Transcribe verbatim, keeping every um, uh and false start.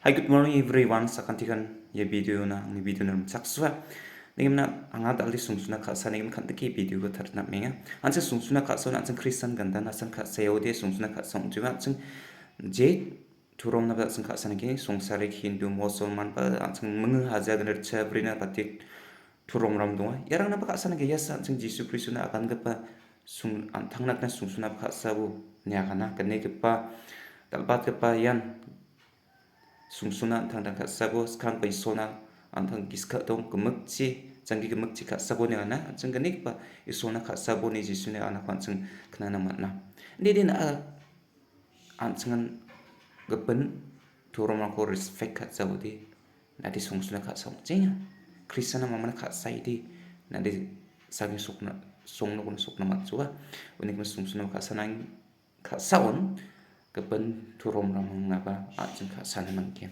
Hi, good morning everyone. Sakantikan ia videona, angni videona rimchaksoa. Nigimna anga dal·e sungsuna ka·sa nigim kantike videoko tarina menga. An·ching sungsuna ka·saon an·ching Kristan gandan an·ching ka·saode sungsuna ka·sa ong·jima an·ching je turomnaba an·ching ka·sa nike songsari Hindu, Musolman ba an·ching mingil haja ganircha brina batik turomram donga. Iarangnaba ka·sa nike iasa an·ching Jisu Kristona agangipa sung-, an-, tangna gita sungsunaba ka·sabo niagana. Gnigipa, dal·batgipa ian sungsuna an·tangtang ka·sabo skangba Isolna an·tang giskadong gimikchi, janggi gimikchi ka·sabo niagana. An·ching gnigipa Isolna ka·saboni Jisuni aganako an·ching knana man·a. Inde den a-, an·chingan gipin turomrangko respect ka·sabode, nade songsuna ka·sa ong·jenga. Kristana mamana ka·saide, nade sangni sokna, songnokona sokna man·joa. Unikma sungsuna ka·sanang-, ka·saon gipin turomrangnaba an·ching ka·sana man·gen.